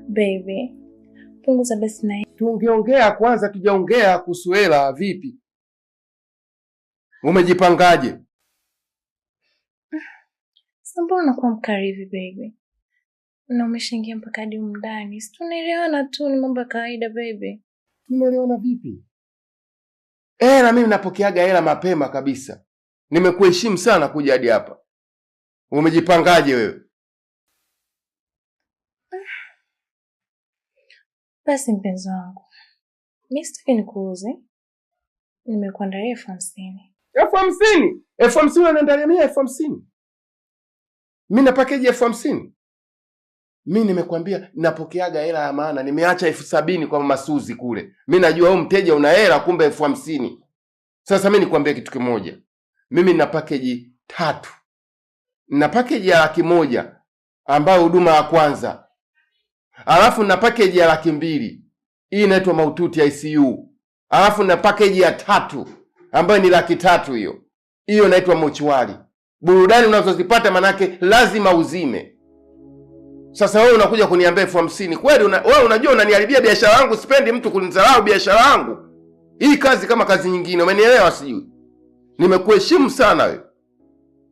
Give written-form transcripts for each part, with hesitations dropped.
Baby, punguza basi na tungeongea kwanza, tujaongea kuhusu hela vipi? Umejipangaje? Sasa mbona unakuwa mkali hivi baby? Na umeshaingia mpaka hadi humu ndani. Si tunaelewana tu, ni mambo ya kawaida baby. Tunaelewana vipi? Hela mimi napokeaga hela mapema kabisa. Nimekuheshimu sana kuja hadi hapa. Umejipangaje wewe? Basi mpenzi wangu, mimi sitaki nikuuze. Nimekuandalia 50,000. 50,000? 50,000 unaniandalia mimi 50,000? Mimi na package 50,000. Mimi nimekwambia napokeaga hela ya maana. Nimeacha 70,000 kwa Mama Suzi kule. Mimi najua wewe mteja una hela, kumbe 50,000. Sasa mimi nikwambie kitu kimoja. Mimi nina package 3. Nina package ya 100,000 ambayo huduma ya kwanza. Alafu na package ya 200,000. Hii inaitwa maututi ICU. Alafu na package ya 3 ambayo ni 300,000 hiyo. Hiyo inaitwa mochwari. Burudani unazozipata manake lazima uzime. Sasa wewe unakuja kuniambia 50,000. Kweli wewe unajua unaniharibia biashara yangu. Sipendi mtu kunidharau biashara yangu. Hii kazi kama kazi nyingine, umenielewa sijui? Nimekuheshimu sana wewe.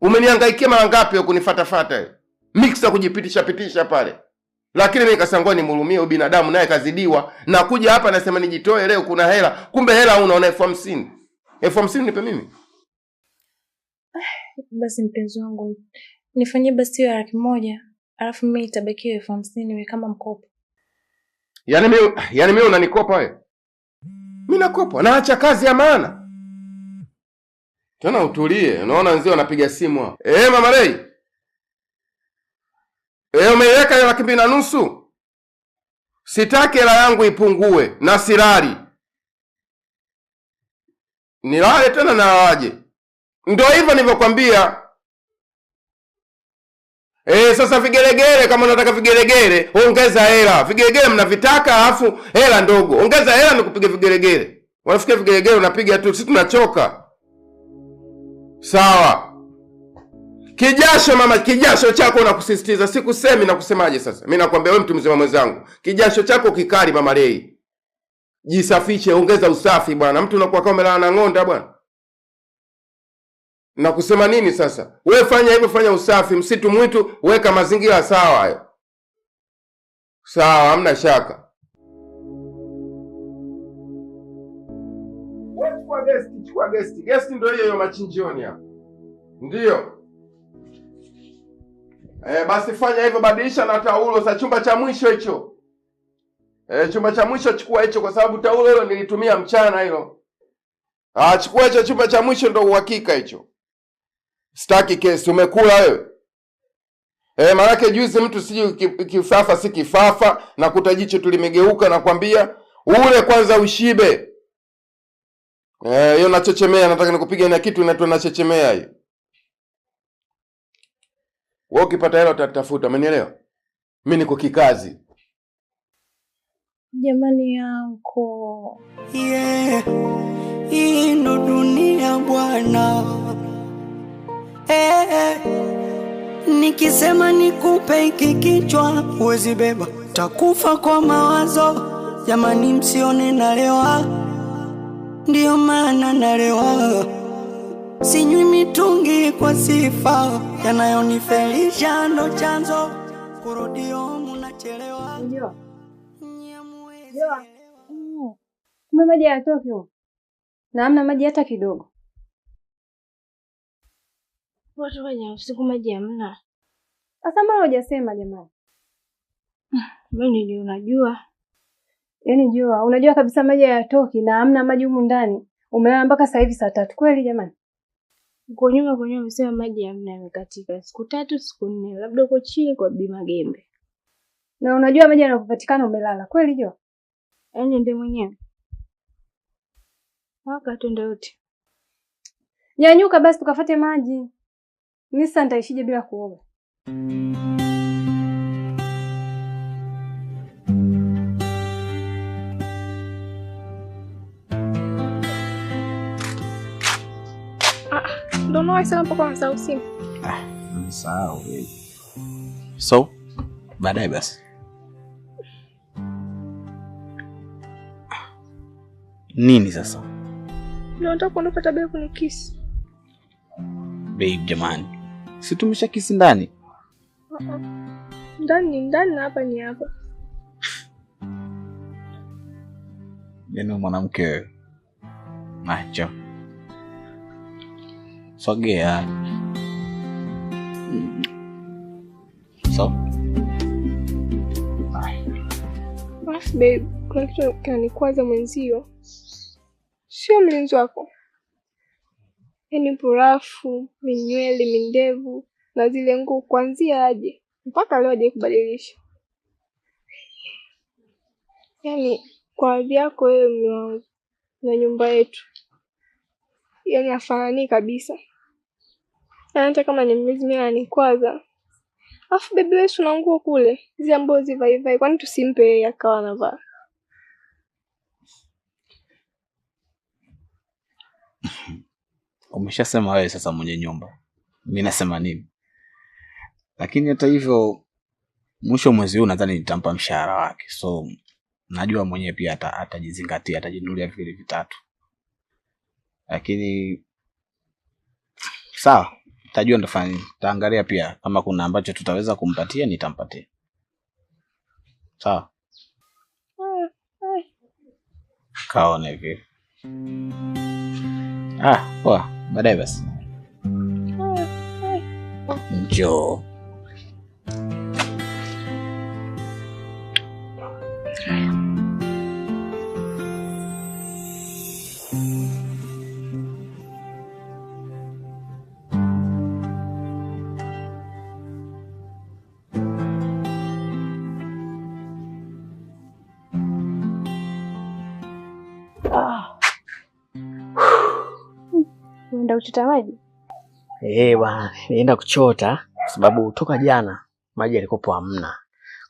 Umenihangaikia mara ngapi wewe kunifuatafuata wewe? Mixer kujipitisha pitisha pale. Lakini mimi nikasema nimhurumie huyu binadamu, naye kazidiwa. Na kuja hapa nasema nijitoe leo kuna hela. Kumbe hela unaona 50,000. 50,000 nipe mimi. Basi mpenzi wangu, nifanyie basi hiyo 100,000. Alafu mimi itabakia 50,000 iwe kama mkopo. Yaani mimi unanikopa wewe? Mimi nakopa, naacha kazi ya maana. Tena utulie, unaona nzee anapiga simu hapo. Mama Rei. Umeiweka hiyo 250,000? Sitaki hela yangu ipungue na silali. Nilale tena na waje. Ndio hivyo nilivyokuambia. Sasa vigelegele, kama unataka vigelegele, ongeza hela. Vigelegele mnavitaka alafu hela ndogo. Ongeza hela nikupige vigelegele. Wanafikia vigelegele unapiga tu, sisi tunachoka. Sawa. Kijasho mama, kijasho chako nakusisitiza, sikusemi na kusemaje sasa. Mimi nakwambia wewe mtu mzima mwenzangu, kijasho chako kikali mama Lei. Jisafishe, ongeza usafi bwana. Mtu unakuwa kama umelala na ng'onda bwana. Na kusema nini sasa? Wewe fanya hivyo, fanya usafi, msitu mwitu, weka mazingira sawa hayo. Sawa, hamna shaka. Wewe chukua guest, chukua guest. Guest ndio hiyo hiyo machinjioni hapo. Ndio. Basi fanya hivyo, badilisha na taulo za chumba cha mwisho hicho. Chumba cha mwisho chukua hicho kwa sababu taulo hilo nilitumia mchana hilo. Chukua hicho chumba cha mwisho ndio uhakika hicho. Sitaki kesi, umekula wewe. Maana juzi mtu siji kifafa si kifafa na kuta jicho tulimegeuka na kwambia ule kwanza ushibe. Hiyo nachechemea, nataka nikupiga na kitu inaitwa nachechemea hiyo. Wewe ukipata hela utatafuta, umenielewa? Mimi niko kikazi. Jamani yangu. Yeah. Hii ndo dunia bwana. Nikisema nikupe hiki kichwa huwezi beba, takufa kwa mawazo. Jamani msione nalewa, ndio maana nalewa. Sinywi mitungi kwa sifa, yanayonifelisha ndo chanzo. Kurudio mnachelewa. Ndio. Kumbe maji hayatoki huko. Na hamna maji hata kidogo. Watu waje usiku maji hamna. Sasa mbona hujasema jamani? Mimi ndio unajua. Yaani jua, unajua kabisa maji hayatoki na hamna maji humu ndani. Umelala mpaka sasa hivi saa 3 kweli jamani? Uko nyuma umesema maji hamna yamekatika. Siku 3 siku 4 labda uko chini kwa Bi Magembe. Na unajua maji yanapopatikana umelala kweli jua? Yaani ndiye mwenyewe. Waka twende wote. Nyanyuka basi tukafate maji. Mimi sasa nitaishije bila kuoga? Ndio unawahi mpaka unasahau simu. Nimesahau. So, baadaye basi. Nini sasa? Ndio nataka kuondoka tabia kunikisi. Babe jamani, si tumesha kisi ndani? Ndani ni ndani na hapa ni hapa. Yaani mwanamke wewe. Acha. Sogea. So. Alafu babe, kuna kitu kinanikwaza mwenzio. Sio mlinzi wako. Yaani purafu, minywele, mindevu na zile nguo kuanzia aje mpaka leo hajawahi kubadilisha. Yaani kwa hadhi yako wewe mume wangu na nyumba yetu, yaani hafanani kabisa. Yaani hata kama ni mlezi mimi ananikwaza. Alafu baby wewe una nguo kule zile ambazo zivaivai, kwani tusimpe yeye akawa anavaa? Umeshasema wewe sasa mwenye nyumba. Mimi nasema nini? Lakini hata hivyo mwisho mwezi huu nadhani nitampa mshahara wake. So najua mwenyewe pia atajizingatia, atajinunulia vile vitatu. Lakini sawa, tajua ndafanya nini. Taangalia pia kama kuna ambacho tutaweza kumpatia nitampatia. Sawa. Kaone hivi. Ah, poa. Baadaye basi. Njoo. Unaenda kuchota maji? Bwana, nienda kuchota kwa sababu toka jana maji yalikopo hamna.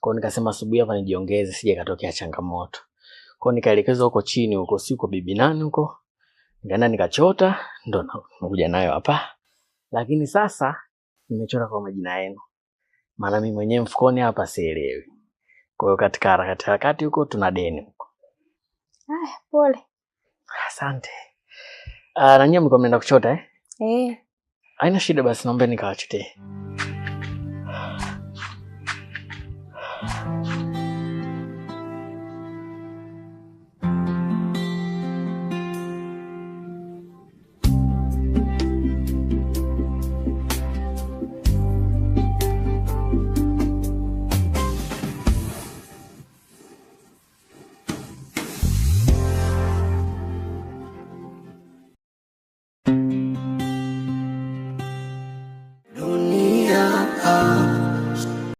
Kwa hiyo nikasema asubuhi hapa nijiongeze sije katokea changamoto. Kwa hiyo nikaelekezwa huko chini huko, si kwa bibi nani huko. Nikaenda nikachota ndo nakuja nayo hapa. Lakini sasa nimechota kwa majina yenu. Maana mimi mwenyewe mfukoni hapa sielewi. Kwa hiyo katika harakati huko tuna deni huko. Haya, pole. Asante. Na nyinyi mlikuwa mnaenda kuchota eh? Eh. Haina shida basi, naomba nikawachotee.